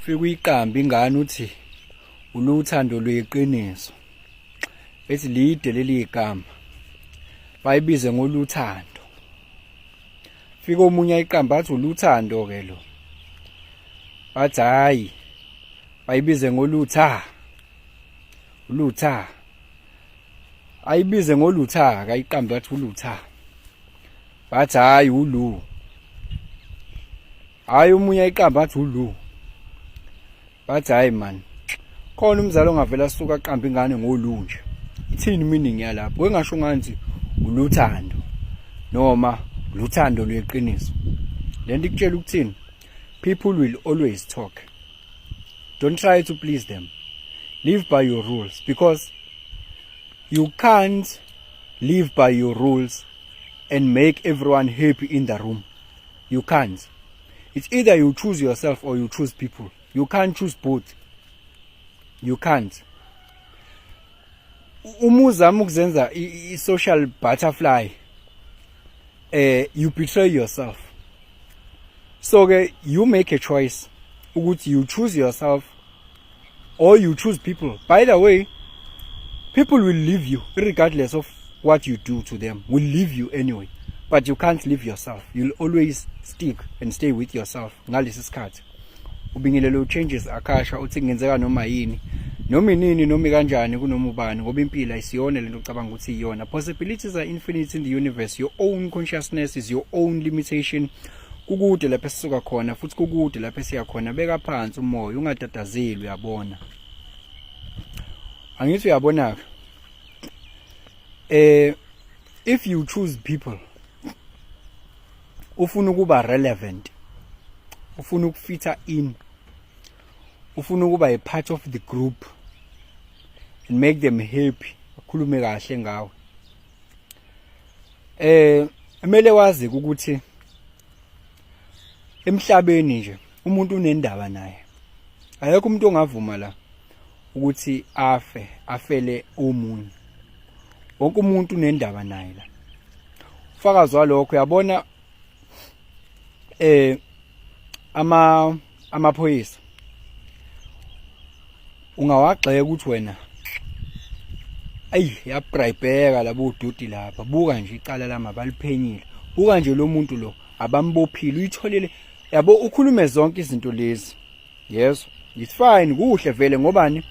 Fika uyiqambe ingane uthi uluthando lweqiniso. Ethi lide leli igama. Bayibize ngoluthando. Fika omunye ayiqamba athi uluthando ke lo. Bathi hayi, bayibize ngolutha. Ulutha. Ayibize ngolutha, ayiqambe athi ulutha. Bathi hayi, ulu. Hayi, omunye ayiqamba athi ulu. Bathi hayi man, khona umzali ongavela asuka aqamba ingane ngolu nje? Ithini meaning yalapho? Wengasho ngathi uluthando noma luthando lweqiniso. Lento ikutshela ukuthini? People will always talk. Don't try to please them. Live by your rules, because you can't live by your rules and make everyone happy in the room. You can't. It's either you choose yourself or you choose people. You can't choose both. You can't. Uma uzama ukuzenza i-social butterfly, you betray yourself. So ke you make a choice ukuthi you choose yourself or you choose people. By the way, people will leave you regardless of what you do to them, will leave you anyway, but you can't leave yourself. You'll always stick and stay with yourself. Ngalesi sikhathi ubingelelo changes akasha uthi kungenzeka noma yini, noma inini, noma kanjani, kunoma ubani, ngoba impilo ayisiyona lento ocabanga ukuthi iyona. Possibilities are infinite in the universe. Your own consciousness is your own limitation. Kukude lapho esisuka khona futhi kukude lapho esiya khona. Beka phansi umoya, ungatatazeli. Uyabona, angithi uyabona ke, if you choose people, ufuna ukuba relevant, ufuna ukufita in, ufuna ukuba a part of the group and make them happy, akhulume kahle ngawe, kumele wazi ukuthi emhlabeni nje umuntu unendaba naye. Ayekho umuntu ongavuma la ukuthi afe, afele omunye. Wonke umuntu unendaba naye la. Ufakazi walokho, uyabona, amaphoyisa ungawagxeka ukuthi wena ayi yabribeka labo ududi lapha. Buka nje icala lami abaliphenyile, buka nje lo muntu lo abambophile, uyitholile, yabo. Ukhulume zonke izinto lezi, yes, it's fine, kuhle vele, ngobani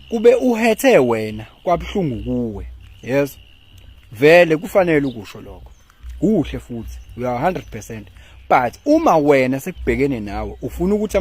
kube uhethe wena kwabhlungu kuwe. Yes, vele kufanele ukusho lokho, kuhle futhi, you are 100%. But uma wena sekubhekene nawe ufuna ukuthi